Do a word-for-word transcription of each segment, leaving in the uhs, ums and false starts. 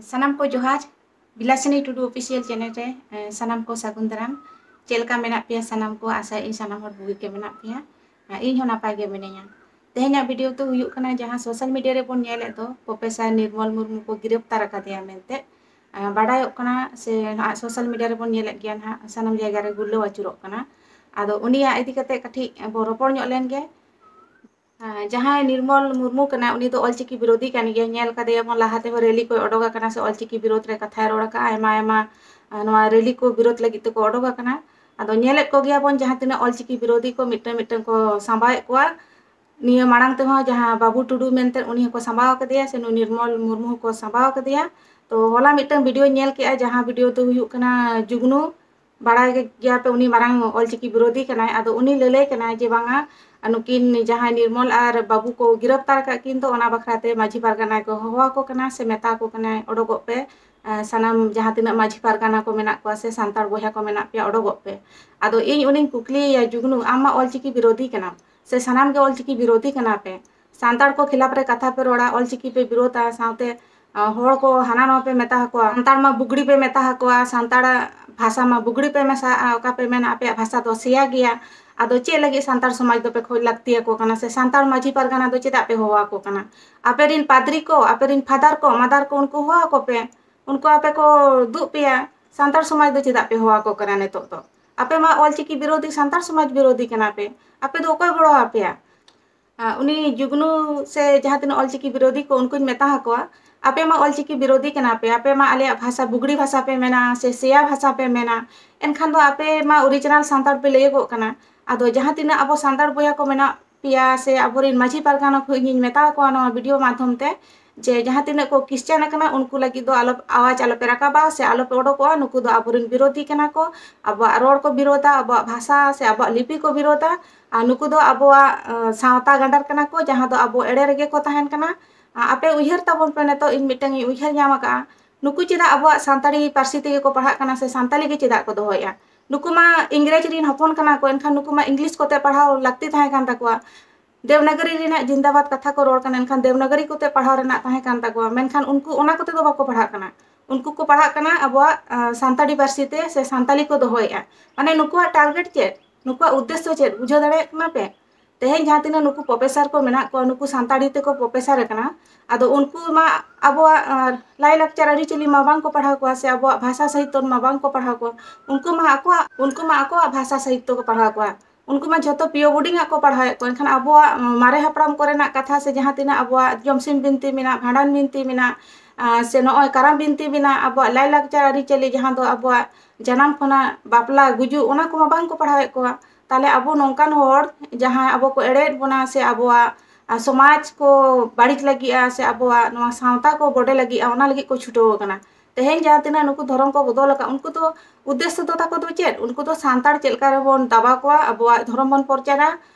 ᱥᱟᱱᱟᱢ ᱠᱚ ᱡᱚᱦᱟᱨ᱾ ᱵᱤᱞᱟᱥᱤᱱᱤ ᱴᱩᱰᱩ ᱚᱯᱷᱤᱥᱤᱭᱟᱞ ᱪᱮᱱᱮᱞ ᱨᱮ ᱥᱟᱱᱟᱢ ᱠᱚ ᱥᱟᱹᱜᱩᱱ ᱫᱟᱨᱟᱢ᱾ ᱪᱮᱫ ᱞᱮᱠᱟ ᱢᱮᱱᱟᱜ ᱯᱮᱭᱟ ᱥᱟᱱᱟᱢ ᱠᱚ? ᱟᱥᱟᱭᱮᱫ ᱟᱹᱧ ᱥᱟᱱᱟᱢ ᱦᱚᱲ ᱵᱩᱜᱤ ᱜᱮ ᱢᱮᱱᱟᱜ ᱯᱮᱭᱟ᱾ ᱤᱧ ᱦᱚᱸ ᱱᱟᱯᱟᱭ ᱜᱮ ᱢᱤᱱᱟᱹᱧᱟ᱾ ᱛᱮᱦᱮᱧᱟᱜ ᱵᱷᱤᱰᱤᱭᱳ ᱫᱚ ᱦᱩᱭᱩᱜ ᱠᱟᱱᱟ, ᱡᱟᱦᱟᱸ ᱥᱳᱥᱟᱞ ᱢᱤᱰᱤᱭᱟ ᱨᱮᱵᱚᱱ ᱧᱮᱞᱮᱫ ᱫᱚ ᱯᱨᱚᱯᱷᱮᱥᱚᱨ ᱱᱤᱨᱢᱚᱞ ᱢᱩᱨᱢᱩ ᱠᱚ ᱜᱤᱨᱟᱯᱛᱟᱨ ᱟᱠᱟᱫᱮᱭᱟ ᱢᱮᱱᱛᱮ᱾ ᱵᱟᱰᱟᱭᱚᱜ ᱠᱟᱱᱟ ᱥᱮ ᱱᱟᱦᱟᱜ ᱥᱳᱥᱟᱞ ᱢᱤᱰᱤᱭᱟ ᱨᱮᱵᱚᱱ ᱧᱮᱞᱮᱫ ᱜᱮᱭᱟ ᱱᱟᱦᱟᱜ, ᱥᱟᱱᱟᱢ ᱡᱟᱭᱜᱟ ᱨᱮ ᱜᱩᱨᱞᱟᱹᱣ ᱟᱹᱪᱩᱨᱚᱜ ᱠᱟᱱᱟ᱾ ᱟᱫᱚ ᱩᱱᱤᱭᱟᱜ ᱤᱫᱤ ᱠᱟᱛᱮ ᱠᱟᱹᱴᱤᱡ ᱵᱚᱱ ᱨᱚᱯᱚᱲ ᱧᱚᱜ ᱞᱮᱱ ᱜᱮ᱾ ᱡᱟᱦᱟᱸᱭ ᱱᱤᱨᱢᱚᱞ ᱢᱩᱨᱢᱩ ᱠᱟᱱᱟᱭ, ᱩᱱᱤ ᱫᱚ ᱚᱞᱪᱤᱠᱤ ᱵᱤᱨᱳᱫᱷᱤ ᱠᱟᱱ ᱜᱮᱭᱟᱭ᱾ ᱧᱮᱞ ᱠᱟᱫᱮᱭᱟᱵᱚᱱ, ᱞᱟᱦᱟ ᱛᱮᱦᱚᱸ ᱨᱮᱞᱤ ᱠᱚᱭ ᱚᱰᱚᱠ ᱟᱠᱟᱱᱟ ᱥᱮ ᱚᱞᱪᱤᱠᱤ ᱵᱤᱨᱳᱫᱷ ᱨᱮ ᱠᱟᱛᱷᱟᱭ ᱨᱚᱲ ᱟᱠᱟᱫᱼᱟ᱾ ᱟᱭᱢᱟ ᱟᱭᱢᱟ ᱱᱚᱣᱟ ᱨᱮᱞᱤ ᱠᱚ ᱵᱤᱨᱳᱫᱷ ᱞᱟᱹᱜᱤᱫ ᱛᱮᱠᱚ ᱚᱰᱚᱠ ᱟᱠᱟᱱᱟ᱾ ᱟᱫᱚ ᱧᱮᱞᱮᱫ ᱠᱚᱜᱮᱭᱟᱵᱚᱱ, ᱡᱟᱦᱟᱸ ᱛᱤᱱᱟᱹᱜ ᱚᱞᱪᱤᱠᱤ ᱵᱤᱨᱳᱫᱷᱤ ᱠᱚ ᱢᱤᱫᱴᱟᱝ ᱢᱤᱫᱴᱟᱝ ᱠᱚ ᱥᱟᱢᱵᱟᱣᱮᱫ ᱠᱚᱣᱟ᱾ ᱱᱤᱭᱟᱹ ᱢᱟᱲᱟᱝ ᱛᱮᱦᱚᱸ ᱡᱟᱦᱟᱸ ᱵᱟᱹᱵᱩ ᱴᱩᱰᱩ ᱢᱮᱱᱛᱮ, ᱩᱱᱤ ᱦᱚᱸᱠᱚ ᱥᱟᱢᱵᱟᱣ ᱟᱠᱟᱫᱮᱭᱟ ᱥᱮ ᱱᱩᱭ ᱱᱤᱨᱢᱚᱞ ᱢᱩᱨᱢᱩ ᱦᱚᱸᱠᱚ ᱥᱟᱢᱵᱟᱣ ᱟᱠᱟᱫᱮᱭᱟ᱾ ᱛᱚ ᱦᱚᱞᱟ ᱢᱤᱫᱴᱟᱝ ᱵᱷᱤᱰᱤᱭᱳ ᱧᱮᱞ ᱠᱮᱜᱼᱟ, ᱡᱟᱦᱟᱸ ᱵᱷᱤᱰᱤᱭᱳ ᱫᱚ ᱦᱩᱭᱩᱜ ᱠᱟᱱᱟ ᱡᱩᱜᱽᱱᱩ᱾ ᱵᱟᱲᱟᱭ ᱜᱮᱭᱟᱯᱮ, ᱩᱱᱤ ᱢᱟᱨᱟᱝ ᱚᱞᱪᱤᱠᱤ ᱵᱤᱨᱳᱫᱷᱤ ᱠᱟᱱᱟᱭ᱾ ᱟᱫᱚ ᱩᱱᱤ ᱞᱟᱹᱞᱟᱹᱭ ᱠᱟᱱᱟᱭ ᱡᱮ ᱵᱟᱝᱟ, ᱱᱩᱠᱤᱱ ᱡᱟᱦᱟᱸᱭ ᱱᱤᱨᱢᱚᱞ ᱟᱨ ᱵᱟᱹᱵᱩ ᱠᱚ ᱜᱤᱨᱟᱯᱛᱟᱨ ᱟᱠᱟᱫ ᱠᱤᱱ ᱫᱚ, ᱚᱱᱟ ᱵᱟᱠᱷᱨᱟ ᱛᱮ ᱢᱟᱹᱡᱷᱤ ᱯᱟᱨᱜᱟᱱᱟ ᱠᱚ ᱦᱚᱦᱚ ᱟᱠᱚ ᱠᱟᱱᱟ ᱥᱮ ᱢᱮᱛᱟ ᱟᱠᱚ ᱠᱟᱱᱟᱭ, "ᱚᱰᱚᱠᱚᱜ ᱯᱮ, ᱥᱟᱱᱟᱢ ᱡᱟᱦᱟᱸ ᱛᱤᱱᱟᱹᱜ ᱢᱟᱹᱡᱷᱤ ᱯᱟᱨᱜᱟᱱᱟ ᱠᱚ ᱢᱮᱱᱟᱜ ᱠᱚᱣᱟ ᱥᱮ ᱥᱟᱱᱛᱟᱲ ᱵᱚᱭᱦᱟ ᱠᱚ ᱢᱮᱱᱟᱜ ᱯᱮᱭᱟ, ᱚᱰᱚᱠᱚᱜ ᱯᱮ᱾" ᱟᱫᱚ ᱤᱧ ᱩᱱᱤᱧ ᱠᱩᱠᱞᱤᱭᱮᱭᱟ, "ᱡᱩᱜᱽᱱᱩ, ᱟᱢ ᱢᱟ ᱚᱞᱪᱤᱠᱤ ᱵᱤᱨᱳᱫᱷᱤ ᱠᱟᱱᱟᱢ ᱥᱮ ᱥᱟᱱᱟᱢ ᱜᱮ ᱚᱞᱪᱤᱠᱤ ᱵᱤᱨᱳᱫᱷᱤ ᱠᱟᱱᱟ ᱯᱮ, ᱥᱟᱱᱛᱟᱲ ᱠᱚ ᱠᱷᱤᱞᱟᱯ ᱨᱮ ᱠᱟᱛᱷᱟ ᱯᱮ ᱨᱚᱲᱟ, ᱚᱞᱪᱤᱠᱤ ᱯᱮ ᱵᱤᱨᱳᱫᱷᱟ, ᱥᱟᱶᱛᱮ ᱦᱚᱲ ᱠᱚ ᱦᱟᱱᱟ ᱱᱚᱣᱟ ᱯᱮ ᱢᱮᱛᱟ ᱟᱠᱚᱣᱟ, ᱥᱟᱱᱛᱟᱲ ᱢᱟ ᱵᱩᱜᱲᱤ ᱯᱮ ᱢᱮᱛᱟ ᱟᱠᱚᱣᱟ, ᱥᱟᱱᱛᱟᱲᱟᱜ ᱵᱷᱟᱥᱟ ᱢᱟ ᱵᱩᱜᱲᱤ ᱯᱮ ᱢᱮᱥᱟᱜᱼᱟ, ᱚᱠᱟ ᱯᱮ ᱢᱮᱱᱟ ᱟᱯᱮᱭᱟᱜ ᱵᱷᱟᱥᱟ ᱫᱚ ᱥᱮᱭᱟ ᱜᱮᱭᱟ᱾ ᱟᱫᱚ ᱪᱮᱫ ᱞᱟᱹᱜᱤᱫ ᱥᱟᱱᱛᱟᱲ ᱥᱚᱢᱟᱡᱽ ᱫᱚᱯᱮ ᱠᱷᱚᱡ ᱞᱟᱹᱠᱛᱤ ᱟᱠᱚ ᱠᱟᱱᱟ ᱥᱮ ᱥᱟᱱᱛᱟᱲ ᱢᱟᱹᱡᱷᱤ ᱯᱟᱨᱜᱟᱱᱟ ᱫᱚ ᱪᱮᱫᱟᱜ ᱯᱮ ᱦᱚᱦᱚ ᱟᱠᱚ ᱠᱟᱱᱟ? ᱟᱯᱮ ᱨᱤᱱ ᱯᱟᱫᱽᱨᱤ ᱠᱚ, ᱟᱯᱮ ᱨᱤᱱ ᱯᱷᱟᱫᱟᱨ ᱠᱚ, ᱢᱟᱫᱟᱨ ᱠᱚ, ᱩᱱᱠᱩ ᱦᱚᱦᱚ ᱟᱠᱚ ᱯᱮ, ᱩᱱᱠᱩ ᱟᱯᱮ ᱠᱚ ᱫᱩᱜ ᱯᱮᱭᱟ᱾ ᱥᱟᱱᱛᱟᱲ ᱥᱚᱢᱟᱡᱽ ᱫᱚ ᱪᱮᱫᱟᱜ ᱯᱮ ᱦᱚᱦᱚ ᱟᱠᱚ ᱠᱟᱱᱟ ᱱᱤᱛᱚᱜ ᱫᱚ? ᱟᱯᱮ ᱢᱟ ᱚᱞᱪᱤᱠᱤ ᱵᱤᱨᱳᱫᱷᱤ, ᱥᱟᱱᱛᱟᱲ ᱥᱚᱢᱟᱡᱽ ᱵᱤᱨᱳᱫᱷᱤ ᱠᱟᱱᱟ ᱯᱮ᱾ ᱟᱯᱮ ᱫᱚ ᱚᱠᱚᱭ ᱜᱚᱲᱚ ᱟᱯᱮᱭᱟ?" ᱩᱱᱤ ᱡᱩᱜᱽᱱᱩ ᱥᱮ ᱡᱟᱦᱟᱸ ᱛᱤᱱᱟᱹᱜ ᱚᱞᱪᱤᱠᱤ ᱵᱤᱨᱳᱫᱷᱤ ᱠᱚ, ᱩᱱᱠᱩᱧ ᱢᱮᱛᱟ ᱟᱠᱚᱣᱟ, "ᱟᱯᱮ ᱢᱟ ᱚᱞᱪᱤᱠᱤ ᱵᱤᱨᱳᱫᱷᱤ ᱠᱟᱱᱟ ᱯᱮ, ᱟᱯᱮ ᱢᱟ ᱟᱞᱮᱭᱟᱜ ᱵᱷᱟᱥᱟ ᱵᱩᱜᱲᱤ ᱵᱷᱟᱥᱟ ᱯᱮ ᱢᱮᱱᱟ ᱥᱮ ᱥᱮᱭᱟ ᱵᱷᱟᱥᱟ ᱯᱮ ᱢᱮᱱᱟ, ᱮᱱᱠᱷᱟᱱ ᱫᱚ ᱟᱯᱮ ᱢᱟ ᱚᱨᱤᱡᱤᱱᱟᱞ ᱥᱟᱱᱛᱟᱲ ᱯᱮ ᱞᱟᱹᱭᱟᱹᱜᱚᱜ ᱠᱟᱱᱟ᱾" ᱟᱫᱚ ᱡᱟᱦᱟᱸ ᱛᱤᱱᱟᱹᱜ ᱟᱵᱚ ᱥᱟᱱᱛᱟᱲ ᱵᱚᱭᱦᱟ ᱠᱚ ᱢᱮᱱᱟᱜ ᱯᱮᱭᱟ ᱥᱮ ᱟᱵᱚᱨᱮᱱ ᱢᱟᱹᱡᱷᱤ ᱯᱟᱨᱜᱟᱱᱟ ᱠᱚ, ᱤᱧᱤᱧ ᱢᱮᱛᱟ ᱠᱚᱣᱟ ᱱᱚᱣᱟ ᱵᱷᱤᱰᱤᱭᱳ ᱢᱟᱫᱽᱫᱷᱚᱢ ᱛᱮ, ᱡᱮ ᱡᱟᱦᱟᱸ ᱛᱤᱱᱟᱹᱜ ᱠᱚ ᱠᱷᱨᱤᱥᱪᱟᱱ ᱟᱠᱟᱱᱟ, ᱩᱱᱠᱩ ᱞᱟᱹᱜᱤᱫ ᱫᱚ ᱟᱞᱚ, ᱟᱣᱟᱡᱽ ᱟᱞᱚᱯᱮ ᱨᱟᱠᱟᱵᱟ ᱥᱮ ᱟᱞᱚᱯᱮ ᱚᱰᱚᱠᱚᱜᱼᱟ᱾ ᱱᱩᱠᱩ ᱫᱚ ᱟᱵᱚᱨᱮᱱ ᱵᱤᱨᱳᱫᱷᱤ ᱠᱟᱱᱟ ᱠᱚ, ᱟᱵᱚᱣᱟᱜ ᱨᱚᱲ ᱠᱚ ᱵᱤᱨᱳᱫᱟ, ᱟᱵᱚᱣᱟᱜ ᱵᱷᱟᱥᱟ ᱥᱮ ᱟᱵᱚᱣᱟᱜ ᱞᱤᱯᱤ ᱠᱚ ᱵᱤᱨᱳᱫᱟ᱾ ᱟᱨ ᱱᱩᱠᱩ ᱫᱚ ᱟᱵᱚᱣᱟᱜ, ᱟᱸ, ᱥᱟᱶᱛᱟ ᱜᱟᱸᱰᱟᱨ ᱠᱟᱱᱟ ᱠᱚ, ᱡᱟᱦᱟᱸ ᱫᱚ ᱟᱵᱚ ᱮᱲᱮ ᱨᱮᱜᱮ ᱠᱚ ᱛᱟᱦᱮᱱ ᱠᱟᱱᱟ᱾ ᱟᱸ, ᱟᱯᱮ ᱩᱭᱦᱟᱹᱨ ᱛᱟᱵᱚᱱ ᱯᱮ, ᱱᱤᱛᱚᱜ ᱤᱧ ᱢᱤᱫᱴᱟᱝ ᱤᱧ ᱩᱭᱦᱟᱹᱨ ᱧᱟᱢ ᱟᱠᱟᱫᱼᱟ, ᱱᱩᱠᱩ ᱪᱮᱫᱟᱜ ᱟᱵᱚᱣᱟᱜ ᱥᱟᱱᱛᱟᱲᱤ ᱯᱟᱹᱨᱥᱤ ᱛᱮᱜᱮ ᱠᱚ ᱯᱟᱲᱦᱟᱜ ᱠᱟᱱᱟ ᱥᱮ ᱥᱟᱱᱛᱟᱲᱤ ᱜᱮ ᱪᱮᱫᱟᱜ ᱠᱚ ᱫᱚᱦᱚᱭᱮᱫᱼᱟ? ᱱᱩᱠᱩ ᱢᱟ ᱤᱝᱨᱮᱡᱽ ᱨᱤᱱ ᱦᱚᱯᱚᱱ ᱠᱟᱱᱟ ᱠᱚ, ᱮᱱᱠᱷᱟᱱ ᱱᱩᱠᱩ ᱢᱟ ᱤᱝᱞᱤᱥ ᱠᱚᱛᱮ ᱯᱟᱲᱦᱟᱣ ᱞᱟᱹᱠᱛᱤ ᱛᱟᱦᱮᱸ ᱠᱟᱱ ᱛᱟᱠᱚᱣᱟ᱾ ᱫᱮᱵᱽᱱᱟᱜᱚᱨᱤ ᱨᱮᱱᱟᱜ ᱡᱤᱱᱫᱟᱵᱟᱫ ᱠᱟᱛᱷᱟ ᱠᱚ ᱨᱚᱲ ᱠᱟᱱᱟ, ᱮᱱᱠᱷᱟᱱ ᱫᱮᱵᱽᱱᱟᱜᱚᱨᱤ ᱠᱚᱛᱮ ᱯᱟᱲᱦᱟᱣ ᱨᱮᱱᱟᱜ ᱛᱟᱦᱮᱸ ᱠᱟᱱ ᱛᱟᱠᱚᱣᱟ, ᱢᱮᱱᱠᱷᱟᱱ ᱩᱱᱠᱩ ᱚᱱᱟ ᱠᱚᱛᱮ ᱫᱚ ᱵᱟᱠᱚ ᱯᱟᱲᱦᱟᱜ ᱠᱟᱱᱟ᱾ ᱩᱱᱠᱩ ᱠᱚ ᱯᱟᱲᱦᱟᱜ ᱠᱟᱱᱟ ᱟᱵᱚᱣᱟᱜ, ᱟ, ᱥᱟᱱᱛᱟᱲᱤ ᱯᱟᱹᱨᱥᱤ ᱛᱮ, ᱥᱮ ᱥᱟᱱᱛᱟᱲᱤ ᱠᱚ ᱫᱚᱦᱚᱭᱮᱫᱼᱟ᱾ ᱢᱟᱱᱮ ᱱᱩᱠᱩᱣᱟᱜ target ᱪᱮᱫ? ᱱᱩᱠᱩᱣᱟᱜ ᱩᱫᱽᱫᱮᱥᱥᱚ ᱪᱮᱫ? ᱵᱩᱡᱷᱟᱹᱣ ᱫᱟᱲᱮᱭᱟᱜ ᱠᱟᱱᱟ ᱯᱮ? ᱛᱮᱦᱮᱧ ᱡᱟᱦᱟᱸ ᱛᱤᱱᱟᱹᱜ ᱱᱩᱠᱩ professor ᱠᱚ ᱢᱮᱱᱟᱜ ᱠᱚᱣᱟ, ᱱᱩᱠᱩ ᱥᱟᱱᱛᱟᱲᱤ ᱛᱮᱠᱚ professor ᱟᱠᱟᱱᱟ, ᱟᱫᱚ ᱩᱱᱠᱩ ᱢᱟ ᱟᱵᱚᱣᱟᱜ, ᱟ, ᱞᱟᱭᱼᱞᱟᱠᱪᱟᱨ ᱟᱹᱨᱤᱪᱟᱹᱞᱤ ᱢᱟ ᱵᱟᱝ ᱠᱚ ᱯᱟᱲᱦᱟᱣ ᱠᱚᱣᱟ, ᱥᱮ ᱟᱵᱚᱣᱟᱜ ᱵᱷᱟᱥᱟ ᱥᱟᱦᱤᱛᱛᱚ ᱢᱟ ᱵᱟᱝ ᱠᱚ ᱯᱟᱲᱦᱟᱣ ᱠᱚᱣᱟ᱾ ᱩᱱᱠᱩ ᱢᱟ ᱟᱠᱚᱣᱟᱜ, ᱩᱱᱠᱩ ᱢᱟ ᱟᱠᱚᱣᱟᱜ ᱵᱷᱟᱥᱟ ᱥᱟᱦᱤᱛᱛᱚ ᱠᱚ ᱯᱟᱲᱦᱟᱣ ᱠᱚᱣᱟ᱾ ᱩᱱᱠᱩ ᱢᱟ ᱡᱷᱚᱛᱚ ᱯᱤᱭᱳ ᱵᱳᱨᱰᱤᱝ ᱟᱜ ᱠᱚ ᱯᱟᱲᱦᱟᱣᱮᱫ ᱠᱚᱣᱟ, ᱮᱱᱠᱷᱟᱱ ᱟᱵᱚᱣᱟᱜ, ᱩᱢ, ᱢᱟᱨᱮ ᱦᱟᱯᱲᱟᱢ ᱠᱚᱨᱮᱱᱟᱜ ᱠᱟᱛᱷᱟ ᱥᱮ ᱡᱟᱦᱟᱸ ᱛᱤᱱᱟᱹᱜ ᱟᱵᱚᱣᱟᱜ ᱡᱚᱢᱥᱤᱢ ᱵᱤᱱᱛᱤ ᱢᱮᱱᱟᱜ, ᱵᱷᱟᱸᱰᱟᱱ ᱵᱤᱱᱛᱤ ᱢᱮᱱᱟᱜ, ᱟ, ᱥᱮ ᱱᱚᱜᱼᱚᱭ ᱠᱟᱨᱟᱢ ᱵᱤᱱᱛᱤ ᱢᱮᱱᱟᱜ, ᱟᱵᱚᱣᱟᱜ ᱞᱟᱭᱼᱞᱟᱠᱪᱟᱨ ᱟᱹᱨᱤᱪᱟᱹᱞᱤ ᱡᱟᱦᱟᱸ ᱫᱚ ᱟᱵᱚᱣᱟᱜ ᱡᱟᱱᱟᱢ ᱠᱷᱚᱱᱟᱜ ᱵᱟᱯᱞᱟ, ᱜᱩᱡᱩᱜ, ᱚᱱᱟ ᱠᱚᱢᱟ ᱵᱟᱝ ᱠᱚ ᱯᱟᱲᱦᱟᱣᱮᱫ ᱠᱚᱣᱟ᱾ ᱛᱟᱦᱞᱮ ᱟᱵᱚ ᱱᱚᱝᱠᱟᱱ ᱦᱚᱲ ᱡᱟᱦᱟᱸᱭ ᱟᱵᱚ ᱠᱚ ᱮᱲᱮᱭᱮᱫ ᱵᱚᱱᱟ ᱥᱮ ᱟᱵᱚᱣᱟᱜ, ᱟ, ᱥᱚᱢᱟᱡᱽ ᱠᱚ ᱵᱟᱹᱲᱤᱡ ᱞᱟᱹᱜᱤᱫᱼᱟ ᱥᱮ ᱟᱵᱚᱣᱟᱜ ᱱᱚᱣᱟ ᱥᱟᱶᱛᱟ ᱠᱚ ᱵᱚᱰᱮ ᱞᱟᱹᱜᱤᱫᱼᱟ, ᱚᱱᱟ ᱞᱟᱹᱜᱤᱫ ᱠᱚ ᱪᱷᱩᱴᱟᱹᱣ ᱟᱠᱟᱱᱟ᱾ ᱛᱮᱦᱮᱧ ᱡᱟᱦᱟᱸ ᱛᱤᱱᱟᱹᱜ ᱱᱩᱠᱩ ᱫᱷᱚᱨᱚᱢ ᱠᱚ ᱵᱚᱫᱚᱞ ᱟᱠᱟᱫ, ᱩᱱᱠᱩ ᱫᱚ ᱩᱫᱽᱫᱮᱥᱥᱚ ᱫᱚ ᱛᱟᱠᱚ ᱫᱚ ᱪᱮᱫ? ᱩᱱᱠᱩ ᱫᱚ ᱥᱟᱱᱛᱟᱲ ᱪᱮᱫ ᱞᱮᱠᱟ ᱨᱮᱵᱚᱱ ᱫᱟᱵᱟᱣ ᱠᱚᱣᱟ, ᱟᱵᱚᱣᱟᱜ ᱫᱷᱚᱨᱚᱢ ᱵᱚᱱ ᱯᱚᱨᱪᱟᱨᱟ,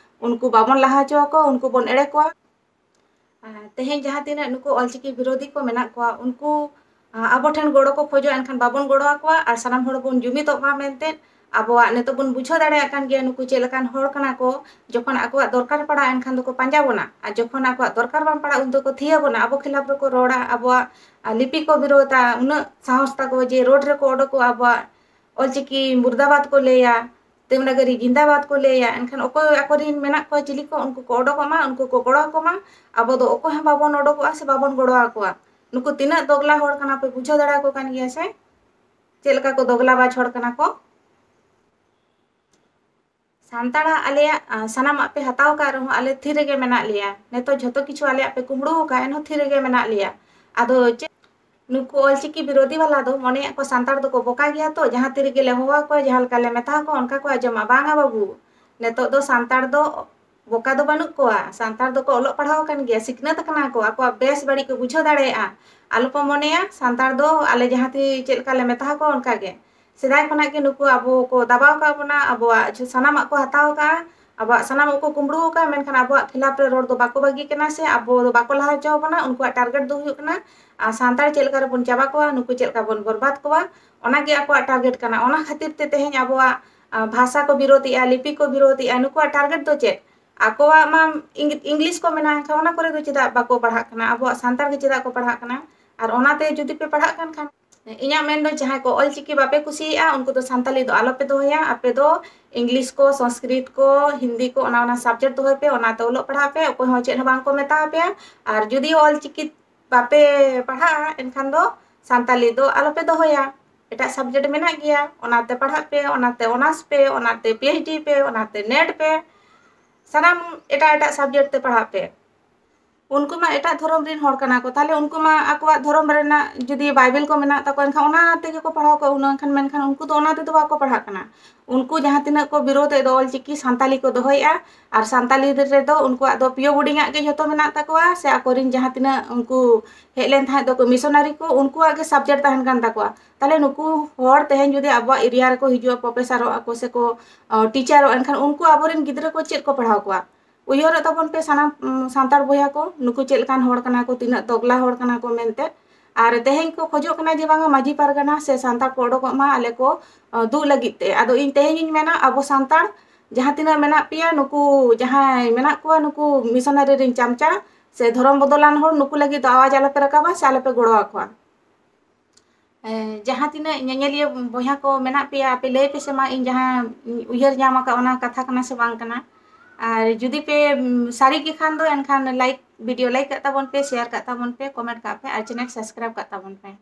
ᱩᱱᱠᱩ ᱵᱟᱵᱚᱱ ᱞᱟᱦᱟ ᱦᱚᱪᱚ ᱟᱠᱚᱣᱟ, ᱩᱱᱠᱩ ᱵᱚᱱ ᱮᱲᱮ ᱠᱚᱣᱟ᱾ ᱟᱨ ᱛᱮᱦᱮᱧ ᱡᱟᱦᱟᱸ ᱛᱤᱱᱟᱹᱜ ᱱᱩᱠᱩ ᱚᱞᱪᱤᱠᱤ ᱵᱤᱨᱳᱫᱷᱤ ᱠᱚ ᱢᱮᱱᱟᱜ ᱠᱚᱣᱟ, ᱩᱱᱠᱩ, ᱟ, ᱟᱵᱚ ᱴᱷᱮᱱ ᱜᱚᱲᱚ ᱠᱚ ᱠᱷᱚᱡᱚᱜᱼᱟ, ᱮᱱᱠᱷᱟᱱ ᱵᱟᱵᱚᱱ ᱜᱚᱲᱚ ᱟᱠᱚᱣᱟ ᱟᱨ ᱥᱟᱱᱟᱢ ᱦᱚᱲ ᱵᱚᱱ ᱡᱩᱢᱤᱫᱚᱜ ᱢᱟ ᱢᱮᱱᱛᱮ᱾ ᱟᱵᱚᱣᱟᱜ ᱱᱤᱛᱚᱜ ᱵᱚᱱ ᱵᱩᱡᱷᱟᱹᱣ ᱫᱟᱲᱮᱭᱟᱜ ᱠᱟᱱ ᱜᱮᱭᱟ ᱱᱩᱠᱩ ᱪᱮᱫ ᱞᱮᱠᱟᱱ ᱦᱚᱲ ᱠᱟᱱᱟ ᱠᱚ᱾ ᱡᱚᱠᱷᱚᱱ ᱟᱠᱚᱣᱟᱜ ᱫᱚᱨᱠᱟᱨ ᱯᱟᱲᱟᱜᱼᱟ, ᱮᱱᱠᱷᱟᱱ ᱫᱚᱠᱚ ᱯᱟᱸᱡᱟ ᱵᱚᱱᱟ, ᱟᱨ ᱡᱚᱠᱷᱚᱱ ᱟᱠᱚᱣᱟᱜ ᱫᱚᱨᱠᱟᱨ ᱵᱟᱝ ᱯᱟᱲᱟᱜᱼᱟ, ᱩᱱ ᱫᱚᱠᱚ ᱛᱷᱤᱭᱟᱹ ᱵᱚᱱᱟ, ᱟᱵᱚ ᱠᱷᱤᱞᱟᱯ ᱨᱮᱠᱚ ᱨᱚᱲᱟ, ᱟᱵᱚᱣᱟᱜ, ᱟ, ᱞᱤᱯᱤ ᱠᱚ ᱵᱤᱨᱳᱫᱟ᱾ ᱩᱱᱟᱹᱜ ᱥᱟᱦᱚᱥ ᱛᱟᱠᱚ ᱡᱮ ᱨᱳᱰ ᱨᱮᱠᱚ ᱚᱰᱚᱠᱚᱜᱼᱟ, ᱟᱵᱚᱣᱟᱜ ᱚᱞᱪᱤᱠᱤ ᱢᱩᱨᱫᱟᱵᱟᱫ ᱠᱚ ᱞᱟᱹᱭᱟ, ᱫᱮᱵᱽᱱᱟᱜᱚᱨᱤ ᱡᱤᱱᱫᱟᱵᱟᱫ ᱠᱚ ᱞᱟᱹᱭᱟ᱾ ᱮᱱᱠᱷᱟᱱ ᱚᱠᱚᱭ ᱟᱠᱚᱨᱮᱱ ᱢᱮᱱᱟᱜ ᱠᱚᱣᱟ ᱪᱤᱞᱤ ᱠᱚ, ᱩᱱᱠᱩ ᱠᱚ ᱚᱰᱚᱠᱚᱜ ᱢᱟ, ᱩᱱᱠᱩ ᱠᱚ ᱜᱚᱲᱚ ᱟᱠᱚ ᱢᱟ᱾ ᱟᱵᱚ ᱫᱚ ᱚᱠᱚᱭ ᱦᱚᱸ ᱵᱟᱵᱚᱱ ᱚᱰᱚᱠᱚᱜᱼᱟ ᱥᱮ ᱵᱟᱵᱚᱱ ᱜᱚᱲᱚ ᱟᱠᱚᱣᱟ᱾ ᱱᱩᱠᱩ ᱛᱤᱱᱟᱹᱜ ᱫᱚᱜᱽᱞᱟ ᱦᱚᱲ ᱠᱟᱱᱟ ᱯᱮ, ᱵᱩᱡᱷᱟᱹᱣ ᱫᱟᱲᱮ ᱟᱠᱚ ᱠᱟᱱ ᱜᱮᱭᱟ ᱥᱮ ᱪᱮᱫ ᱞᱮᱠᱟ ᱠᱚ ᱫᱚᱜᱽᱞᱟᱵᱟᱡᱽ ᱦᱚᱲ ᱠᱟᱱᱟ ᱠᱚ᱾ ᱥᱟᱱᱛᱟᱲᱟᱜ ᱟᱞᱮᱭᱟᱜ, ᱟ, ᱥᱟᱱᱟᱢᱟᱜ ᱯᱮ ᱦᱟᱛᱟᱣ ᱟᱠᱟᱫ ᱨᱮᱦᱚᱸ ᱟᱞᱮ ᱛᱷᱤᱨ ᱨᱮᱜᱮ ᱢᱮᱱᱟᱜ ᱞᱮᱭᱟ᱾ ᱱᱤᱛᱚᱜ ᱡᱷᱚᱛᱚ ᱠᱤᱪᱷᱩ ᱟᱞᱮᱭᱟᱜ ᱯᱮ ᱠᱩᱢᱵᱽᱲᱩ ᱟᱠᱟᱫ, ᱮᱱᱦᱚᱸ ᱛᱷᱤᱨ ᱨᱮᱜᱮ ᱢᱮᱱᱟᱜ ᱞᱮᱭᱟ᱾ ᱟᱫᱚ ᱪᱮᱫ, ᱱᱩᱠᱩ ᱚᱞᱪᱤᱠᱤ ᱵᱤᱨᱳᱫᱷᱤ ᱵᱟᱞᱟ ᱫᱚ ᱢᱚᱱᱮᱭᱮᱫ ᱠᱚ ᱥᱟᱱᱛᱟᱲ ᱫᱚᱠᱚ ᱵᱚᱠᱟ ᱜᱮᱭᱟ ᱛᱚ, ᱡᱟᱦᱟᱸ ᱛᱤ ᱨᱮᱜᱮ ᱞᱮ ᱦᱚᱦᱚ ᱟᱠᱚᱣᱟ, ᱡᱟᱦᱟᱸ ᱞᱮᱠᱟ ᱞᱮ ᱢᱮᱛᱟ ᱠᱚᱣᱟ, ᱚᱱᱠᱟ ᱠᱚ ᱟᱸᱡᱚᱢᱟ᱾ ᱵᱟᱝᱟ ᱵᱟᱹᱵᱩ, ᱱᱤᱛᱚᱜ ᱫᱚ ᱥᱟᱱᱛᱟᱲ ᱫᱚ ᱵᱚᱠᱟ ᱫᱚ ᱵᱟᱹᱱᱩᱜ ᱠᱚᱣᱟ᱾ ᱥᱟᱱᱛᱟᱲ ᱫᱚᱠᱚ ᱚᱞᱚᱜ ᱯᱟᱲᱦᱟᱣ ᱟᱠᱟᱱ ᱜᱮᱭᱟ, ᱥᱤᱠᱷᱱᱟᱹᱛ ᱟᱠᱟᱱᱟ ᱠᱚ, ᱟᱠᱚᱣᱟᱜ ᱵᱮᱥ ᱵᱟᱹᱲᱤᱡ ᱠᱚ ᱵᱩᱡᱷᱟᱹᱣ ᱫᱟᱲᱮᱭᱟᱜᱼᱟ᱾ ᱟᱞᱚ ᱯᱮ ᱢᱚᱱᱮᱭᱟ ᱥᱟᱱᱛᱟᱲ ᱫᱚ ᱟᱞᱮ ᱡᱟᱦᱟᱸ ᱛᱤ ᱪᱮᱫ ᱞᱮᱠᱟ ᱞᱮ ᱢᱮᱛᱟ ᱟᱠᱚᱣᱟ ᱚᱱᱠᱟ ᱜᱮ᱾ ᱥᱮᱫᱟᱭ ᱠᱷᱚᱱᱟᱜ ᱜᱮ ᱱᱩᱠᱩ ᱟᱵᱚ ᱠᱚ ᱫᱟᱵᱟᱣ ᱟᱠᱟᱫ ᱵᱚᱱᱟ, ᱟᱵᱚᱣᱟᱜ ᱡᱷᱚ-, ᱥᱟᱱᱟᱢᱟᱜ ᱠᱚ ᱦᱟᱛᱟᱣ ᱟᱠᱟᱫᱼᱟ, ᱟᱵᱚᱣᱟᱜ ᱥᱟᱱᱟᱢᱟᱜ ᱠᱚ ᱠᱩᱢᱵᱽᱲᱩ ᱟᱠᱟᱫᱼᱟ, ᱢᱮᱱᱠᱷᱟᱱ ᱟᱵᱚᱣᱟᱜ ᱠᱷᱤᱞᱟᱯ ᱨᱮ ᱨᱚᱲ ᱫᱚ ᱵᱟᱠᱚ ᱵᱟᱹᱜᱤ ᱠᱟᱱᱟ ᱥᱮ ᱟᱵᱚ ᱫᱚ ᱵᱟᱠᱚ ᱞᱟᱦᱟ ᱦᱚᱪᱚ ᱟᱵᱚᱱᱟ᱾ ᱩᱱᱠᱩᱣᱟᱜ target ᱫᱚ ᱦᱩᱭᱩᱜ ᱠᱟᱱᱟ, ᱟᱨ ᱥᱟᱱᱛᱟᱲ ᱪᱮᱫ ᱞᱮᱠᱟ ᱨᱮᱵᱚᱱ ᱪᱟᱵᱟ ᱠᱚᱣᱟ, ᱱᱩᱠᱩ ᱪᱮᱫ ᱞᱮᱠᱟ ᱵᱚᱱ ᱵᱚᱨᱵᱟᱫ ᱠᱚᱣᱟ, ᱚᱱᱟ ᱜᱮ ᱟᱠᱚᱣᱟᱜ target ᱠᱟᱱᱟ᱾ ᱚᱱᱟ ᱠᱷᱟᱹᱛᱤᱨ ᱛᱮ ᱛᱮᱦᱮᱧ ᱟᱵᱚᱣᱟᱜ, ᱟ, ᱵᱷᱟᱥᱟ ᱠᱚ ᱵᱤᱨᱳᱫᱷᱮᱜᱼᱟ, ᱞᱤᱯᱤ ᱠᱚ ᱵᱤᱨᱳᱫᱷᱮᱜᱼᱟ᱾ ᱱᱩᱠᱩᱣᱟᱜ target ᱫᱚ ᱪᱮᱫ? ᱟᱠᱚᱣᱟᱜ ᱢᱟ ᱤᱝ- ᱤᱝᱞᱤᱥ ᱠᱚ ᱢᱮᱱᱟᱜᱼᱟ, ᱮᱱᱠᱷᱟᱱ ᱚᱱᱟ ᱠᱚᱨᱮ ᱫᱚ ᱪᱮᱫᱟᱜ ᱵᱟᱠᱚ ᱯᱟᱲᱦᱟᱜ ᱠᱟᱱᱟ? ᱟᱵᱚᱣᱟᱜ ᱥᱟᱱᱛᱟᱲ ᱜᱮ ᱪᱮᱫᱟᱜ ᱠᱚ ᱯᱟᱲᱦᱟᱜ ᱠᱟᱱᱟ? ᱟᱨ ᱚᱱᱟᱛᱮ ᱡᱩᱫᱤ ᱯᱮ ᱯᱟᱲᱦᱟᱜ ᱠᱟᱱ ᱠᱷᱟᱱ, ᱤᱧᱟᱹᱜ ᱢᱮᱱ ᱫᱚ ᱡᱟᱦᱟᱸᱭ ᱠᱚ ᱚᱞᱪᱤᱠᱤ ᱵᱟᱯᱮ ᱠᱩᱥᱤᱭᱟᱜᱼᱟ, ᱩᱱᱠᱩ ᱫᱚ ᱥᱟᱱᱛᱟᱞᱤ ᱫᱚ ᱟᱞᱚᱯᱮ ᱫᱚᱦᱚᱭᱟ᱾ ᱟᱯᱮ ᱫᱚ ᱤᱝᱞᱤᱥ ᱠᱚ, ᱥᱚᱝᱥᱠᱨᱤᱛ ᱠᱚ, ᱦᱤᱱᱫᱤ ᱠᱚ, ᱚᱱᱟ ᱚᱱᱟ ᱥᱟᱵᱡᱮᱠᱴ ᱫᱚᱦᱚᱭ ᱯᱮ, ᱚᱱᱟᱛᱮ ᱚᱞᱚᱜ ᱯᱟᱲᱦᱟᱜ ᱯᱮ, ᱚᱠᱚᱭ ᱦᱚᱸ ᱪᱮᱫ ᱦᱚᱸ ᱵᱟᱝ ᱠᱚ ᱢᱮᱛᱟ ᱟᱯᱮᱭᱟ᱾ ᱟᱨ ᱡᱩᱫᱤ ᱚᱞᱪᱤᱠᱤ ᱵᱟᱯᱮ ᱯᱟᱲᱦᱟᱜᱼᱟ, ᱮᱱᱠᱷᱟᱱ ᱫᱚ ᱥᱟᱱᱛᱟᱞᱤ ᱫᱚ ᱟᱞᱚᱯᱮ ᱫᱚᱦᱚᱭᱟ᱾ ᱮᱴᱟᱜ ᱥᱟᱵᱡᱮᱠᱴ ᱢᱮᱱᱟᱜ ᱜᱮᱭᱟ, ᱚᱱᱟᱛᱮ ᱯᱟᱲᱦᱟᱜ ᱯᱮ, ᱚᱱᱟᱛᱮ ᱚᱱᱟᱨᱥ ᱯᱮ, ᱚᱱᱟᱛᱮ ᱯᱤ ᱮᱭᱤᱪ ᱰᱤ ᱯᱮ, ᱚᱱᱟᱛᱮ ᱱᱮᱴ ᱯᱮ, ᱥᱟᱱᱟᱢ ᱮᱴᱟᱜ ᱮᱴᱟᱜ ᱥᱟᱵᱡᱮᱠᱴ ᱛᱮ ᱯᱟᱲᱦᱟᱜ ᱯᱮ᱾ ᱩᱱᱠᱩ ᱢᱟ ᱮᱴᱟᱜ ᱫᱷᱚᱨᱚᱢ ᱨᱮᱱ ᱦᱚᱲ ᱠᱟᱱᱟ ᱠᱚ, ᱛᱟᱦᱞᱮ ᱩᱱᱠᱩ ᱢᱟ ᱟᱠᱚᱣᱟᱜ ᱫᱷᱚᱨᱚᱢ ᱨᱮᱱᱟᱜ ᱡᱩᱫᱤ ᱵᱟᱭᱵᱮᱞ ᱠᱚ ᱢᱮᱱᱟᱜ ᱛᱟᱠᱚᱣᱟ, ᱮᱱᱠᱷᱟᱱ ᱚᱱᱟ ᱛᱮᱜᱮ ᱠᱚ ᱯᱟᱲᱦᱟᱣ ᱠᱚᱣᱟ ᱩᱱᱟᱹᱜ, ᱮᱱᱠᱷᱟᱱ ᱢᱮᱱᱠᱷᱟᱱ ᱩᱱᱠᱩ ᱫᱚ ᱚᱱᱟ ᱛᱮᱫᱚ ᱵᱟᱠᱚ ᱯᱟᱲᱦᱟᱜ ᱠᱟᱱᱟ᱾ ᱩᱱᱠᱩ ᱡᱟᱦᱟᱸ ᱛᱤᱱᱟᱹᱜ ᱠᱚ ᱵᱤᱨᱳᱫ ᱮᱫ ᱫᱚ ᱚᱞᱪᱤᱠᱤ ᱥᱟᱱᱛᱟᱞᱤ ᱠᱚ ᱫᱚᱦᱚᱭᱮᱫᱼᱟ, ᱟᱨ ᱥᱟᱱᱛᱟᱞᱤ ᱨᱮᱫᱚ ᱩᱱᱠᱩᱣᱟᱜ ᱫᱚ ᱯᱤ ᱳ ᱵᱳᱨᱰᱤᱝ ᱟᱜ ᱜᱮ ᱡᱷᱚᱛᱚ ᱢᱮᱱᱟᱜ ᱛᱟᱠᱚᱣᱟ, ᱥᱮ ᱟᱠᱚᱨᱮᱱ ᱡᱟᱦᱟᱸ ᱛᱤᱱᱟᱹᱜ ᱩᱱᱠᱩ ᱦᱮᱡ ᱞᱮᱱ ᱛᱟᱦᱮᱸᱫ ᱫᱚᱠᱚ ᱢᱤᱥᱚᱱᱟᱨᱤ ᱠᱚ, ᱩᱱᱠᱩᱣᱟᱜ ᱜᱮ ᱥᱟᱵᱡᱮᱠᱴ ᱛᱟᱦᱮᱱ ᱠᱟᱱ ᱛᱟᱠᱚᱣᱟ᱾ ᱛᱟᱦᱞᱮ ᱱᱩᱠᱩ ᱦᱚᱲ ᱛᱮᱦᱮᱧ ᱡᱩᱫᱤ ᱟᱵᱚᱣᱟᱜ ᱮᱨᱤᱭᱟ ᱨᱮᱠᱚ ᱦᱤᱡᱩᱜᱼᱟ, ᱯᱨᱚᱯᱷᱮᱥᱟᱨᱚᱜ ᱟᱠᱚ ᱥᱮᱠᱚ ᱴᱤᱪᱟᱨᱚᱜᱼᱟ, ᱮᱱᱠᱷᱟᱱ ᱩᱱᱠᱩ ᱟᱵᱚᱨᱮᱱ ᱜᱤᱫᱽᱨᱟᱹ ᱠᱚ ᱪᱮᱫ ᱠᱚ ᱯᱟᱲᱦᱟᱣ ᱠᱚᱣᱟ? ᱩᱭᱦᱟᱹᱨᱚᱜ ᱛᱟᱵᱚᱱ ᱯᱮ ᱥᱟᱱᱟᱢ ᱩᱢ, ᱥᱟᱱᱛᱟᱲ ᱵᱚᱭᱦᱟ ᱠᱚ, ᱱᱩᱠᱩ ᱪᱮᱫ ᱞᱮᱠᱟᱱ ᱦᱚᱲ ᱠᱟᱱᱟ ᱠᱚ, ᱛᱤᱱᱟᱹᱜ ᱛᱚᱜᱽᱞᱟ ᱦᱚᱲ ᱠᱟᱱᱟ ᱠᱚ ᱢᱮᱱᱛᱮ᱾ ᱟᱨ ᱛᱮᱦᱮᱧ ᱠᱚ ᱠᱷᱚᱡᱚᱜ ᱠᱟᱱᱟ ᱡᱮ ᱵᱟᱝᱟ ᱢᱟᱹᱡᱷᱤ ᱯᱟᱨᱜᱟᱱᱟ ᱥᱮ ᱥᱟᱱᱛᱟᱲ ᱠᱚ ᱚᱰᱚᱠᱚᱜ ᱢᱟ, ᱟᱞᱮ ᱠᱚ ᱟᱸ, ᱫᱩᱜ ᱞᱟᱹᱜᱤᱫ ᱛᱮ᱾ ᱟᱫᱚ ᱤᱧ ᱛᱮᱦᱮᱧ ᱤᱧ ᱢᱮᱱᱟ, ᱟᱵᱚ ᱥᱟᱱᱛᱟᱲ ᱡᱟᱦᱟᱸ ᱛᱤᱱᱟᱹᱜ ᱢᱮᱱᱟᱜ ᱯᱮᱭᱟ, ᱱᱩᱠᱩ ᱡᱟᱦᱟᱸᱭ ᱢᱮᱱᱟᱜ ᱠᱚᱣᱟ, ᱱᱩᱠᱩ ᱢᱤᱥᱚᱱᱟᱨᱤ ᱨᱮᱱ ᱪᱟᱢᱪᱟ ᱥᱮ ᱫᱷᱚᱨᱚᱢ ᱵᱚᱫᱚᱞᱟᱱ ᱦᱚᱲ, ᱱᱩᱠᱩ ᱞᱟᱹᱜᱤᱫ ᱫᱚ ᱟᱣᱟᱡᱽ ᱟᱞᱚᱯᱮ ᱨᱟᱠᱟᱵᱟ ᱥᱮ ᱟᱞᱚᱯᱮ ᱜᱚᱲᱚ ᱟᱠᱚᱣᱟ᱾ ᱮ, ᱡᱟᱦᱟᱸ ᱛᱤᱱᱟᱹᱜ ᱧᱮᱧᱮᱞᱤᱭᱟᱹ ᱵᱚᱭᱦᱟ ᱠᱚ ᱢᱮᱱᱟᱜ ᱯᱮᱭᱟ, ᱟᱯᱮ ᱞᱟᱹᱭ ᱯᱮᱥᱮ ᱢᱟ, ᱤᱧ ᱡᱟᱦᱟᱸ ᱩᱭᱦᱟᱹᱨ ᱧᱟᱢ ᱟᱠᱟᱫ, ᱚᱱᱟ ᱠᱟᱛᱷᱟ ᱠᱟᱱᱟ ᱥᱮ ᱵᱟᱝ ᱠᱟᱱᱟ? ᱟᱨ ᱡᱩᱫᱤ ᱯᱮ, ᱩᱢ, ᱥᱟᱹᱨᱤ ᱜᱮ ᱠᱷᱟᱱ ᱫᱚ, ᱮᱱᱠᱷᱟᱱ ᱞᱟᱭᱤᱠ, ᱵᱷᱤᱰᱤᱭᱳ ᱞᱟᱭᱤᱠ ᱠᱟᱜ ᱛᱟᱵᱚᱱ ᱯᱮ, ᱥᱮᱭᱟᱨ ᱠᱟᱜ ᱛᱟᱵᱚᱱ ᱯᱮ, ᱠᱚᱢᱮᱱᱴ ᱠᱟᱜ ᱯᱮ ᱟᱨ ᱪᱮᱱᱮᱞ ᱥᱟᱵᱥᱠᱨᱟᱭᱤᱵ ᱠᱟᱜ ᱛᱟᱵᱚᱱ ᱯᱮ᱾